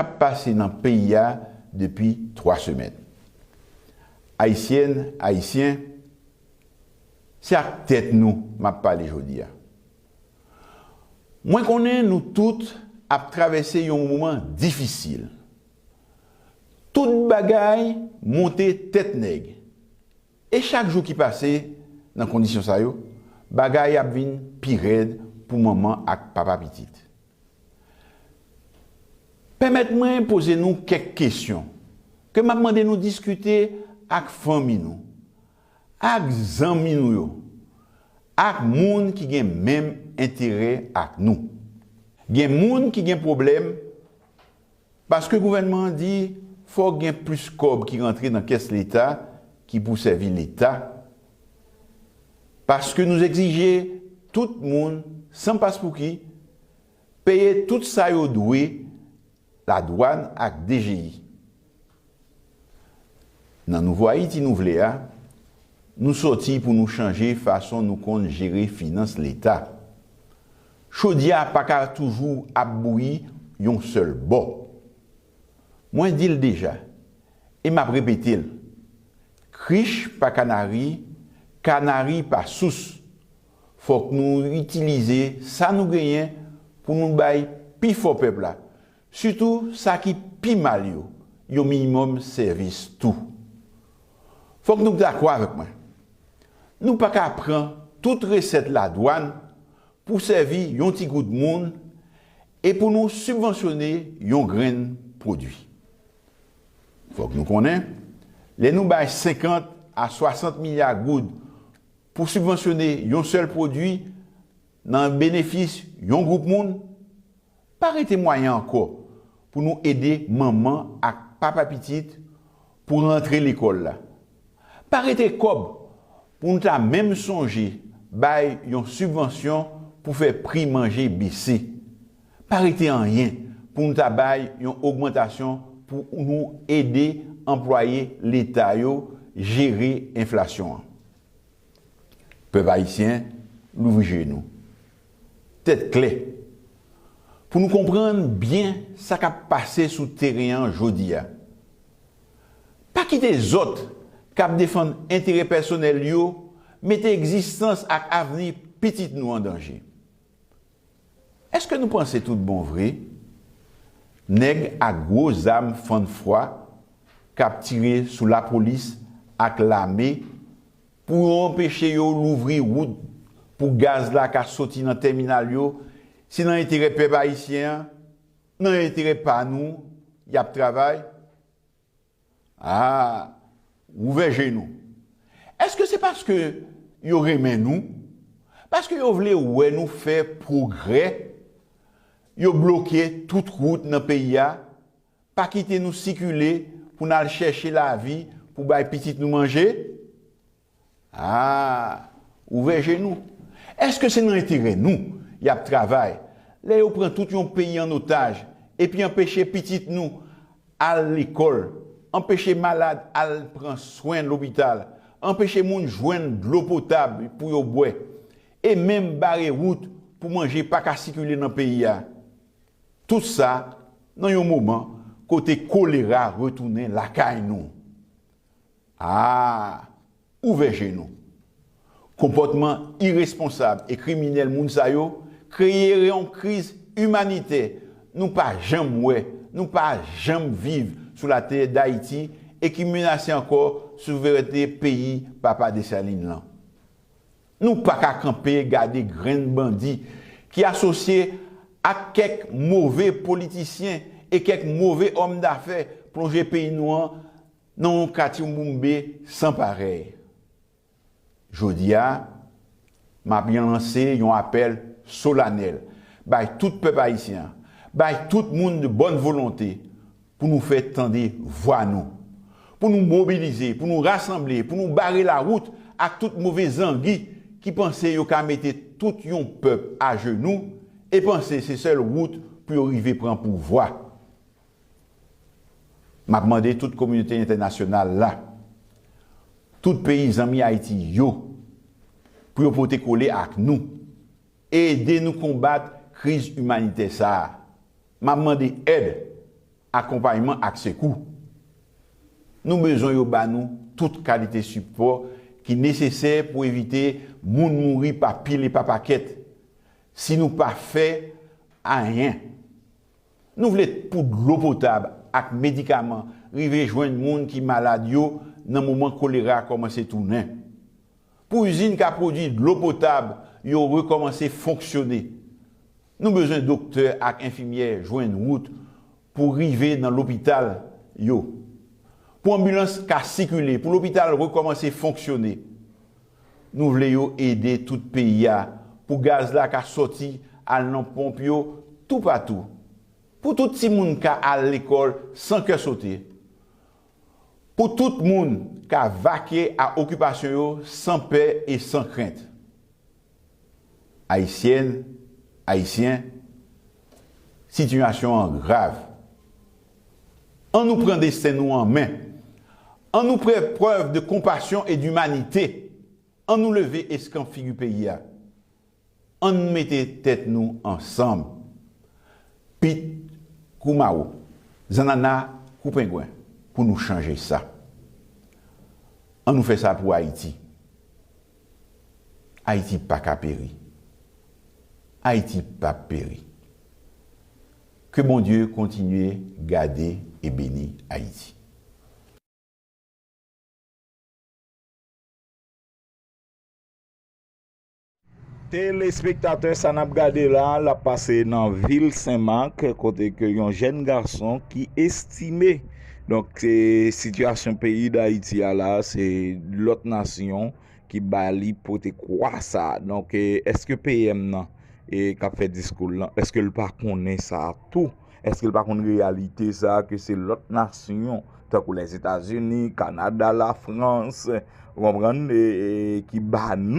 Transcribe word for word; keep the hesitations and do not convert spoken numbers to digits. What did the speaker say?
ap pase nan peyi a depi twa semèn. Ayisyèn, Ayisyen, se ak tèt nou m ap pale jodi a. Mwen konnen nou tout ap travèse yon moman difisil. Tout bagay monte tèt nèg. E chak jou ki pase nan kondisyon sa yo, bagay ap vin pi rèd pou manman ak papa pitit. Pèmèt mwen poze nou kèk kesyon ke m ap mande nou diskite ak fanmi nou, ak zanmi nou yo, ak moun ki gen menm enterè ak nou. Gen moun ki gen pwoblèm paske gouvènman an di fòk gen plis kòb ki rantre nan kès Leta ki pou sèvi Leta, paske nou egzije tout moun, san paspouki, peye tout sa yo dwe ladwàn ak D G I. Nan nouvo Ayiti nou vle a, nou sòti pou nou chanje fason nou konn jere finans Leta. Chodyè a pa ka toujou ap bouyi yon sèl bò. Mwen di l deja, e m ap repete l, krich pa kanari, kanari pa sous. Fòk nou itilize sa nou genyen pou nou bay pifò pèp la, sitou sa ki pi mal yo, yon minimòm sèvis tou. Fòk nou dakò avèk mwen. Nou pa ka pran tout resèt ladwàn pou sèvi yon ti gwoup moun e pou nou sibvansyone yon grenn pwodui. Fòk nou konnen, lè nou bay senkant a swasant milya goud pou sibvansyone yon sèl pwodui nan benefis yon gwoup moun, pa rete mwayen ankò pou nou ede manman ak papa pitit pou rantre lekòl la. Pa rete kòb pou nou ta menm sonje bay yon sibvansyon pou fè pri manje bese. Pa rete anyen pou nou ta bay yon ogmantasyon pou nou ede anplwaye Leta yo jere enflasyon an. Pèp ayisyen, louvri je nou. Tèt klè. Pou nou konprann byen sa k ap pase sou teren an jodi a. Pa kite zòt k ap defann enterè pèsonèl yo mete egzistans ak avni pitit nou an danje. Èske nou panse tout bon vre, nèg ak gwo zam fann fwa k ap tire sou lapolis ak lame pou yo anpeche yo louvri wout pou gaz la ka soti nan tèminal yo, se nan enterè pèp ayisyen an, nan enterè pa nou y ap travay? A, ouvè je nou. Èske se paske yo renmen nou? Paske yo vle wè nou fè pwogrè? Yo bloke tout wout nan peyi a, pa kite nou sikile pou n al chèche lavi pou bay pitit nou manje? A, ouvè je nou. Èske se nan enterè nou y ap travay lè yo pran tout yon peyi an otaj epi anpeche pitit nou al lekòl, anpeche malad al pran swen lopital, anpeche moun jwenn dlo potab pou yo bwè, e menm bare wout pou manje pa ka sikile nan peyi a? Tout sa nan yon moman kote kolera retounen lakay nou. A, ouvè je nou. Konpòtman iresponsab e kriminèl moun sa yo kreye yon kriz imanitè nou pa janm wè, nou pa janm viv sou latè Dayiti e ki menase ankò souverènte peyi Papa Desalin lan. Nou pa ka kanpe gade grenn bandi ki asosye ak kèk move politisyen e kèk move òm dafè plonje peyi nou an nan yon katyoumboumbe san parèy. Jodi a, m ap lanse yon apèl solanèl bay tout pèp ayisyen an, bay tout moun de bòn volonte pou nou fè tande vwa nou, pou nou mobilize, pou nou rasanble, pou nou bare lawout ak tout move zangi ki panse yo ka mete tout yon pèp ajenou e panse se sèl wout pou yo rive pran pouvwa. M ap mande tout kominote entènasyonal la, tout peyi zanmi Ayiti yo, pou yo pote kole ak nou, ede nou konbat kriz imanitè sa a. M ap mande èd akonpayman ak sekou. Nou bezwen yo ba nou tout kalite sipò ki nesesè pou evite moun mouri pa pil e pa pakèt si nou pa fè anyen. Nou vle pou dlo potab ak medikaman rive jwenn moun ki malad yo nan moman kolera kòmanse tounen. Pou izin ka pwodui dlo potab yo rekòmanse fonksyone, nou bezwen doktè ak enfimyè jwenn wout pou rive nan lopital yo. Pou anbilans ka sikile, pou lopital rekòmanse fonksyone, nou vle yo ede tout peyi a pou gaz la ka sòti al nan ponp yo toupatou. Pou tout timoun ka al lekòl san kè sote. Pou tout moun ka vake a okipasyon yo san pè e san krent. Ayisyèn, Ayisyen, sitiyasyon an grav. An nou pran desten nou an men. An nou fè prèv de konpasyon e dimanite. An nou leve eskanp figi peyi a. An nou mete tèt nou ansanm. Pit kou mawo, zannanna kou pengwen, pou nou chanje sa. An nou fè sa pou Ayiti. Ayiti pa ka peri. Ayiti p ap peri. Ke Bondye kontinye gade e beni Ayiti. Telespektatè, sa n ap gade la, l ap pase nan vil Senmak, kote ke yon jèn gason ki estime, donk, se sitiyasyon peyi Dayiti a la, se lòt nasyon ki ba li pote kwa sa. Donk, e, èske P M nan, e, k ap fè diskou l lan, èske l pa konnen sa tou? Èske l pa konn reyalite sa ke se lòt nasyon, tankou Lèzetazini, Kanada, Lafrans, ou konprann, e, e, ki ba nou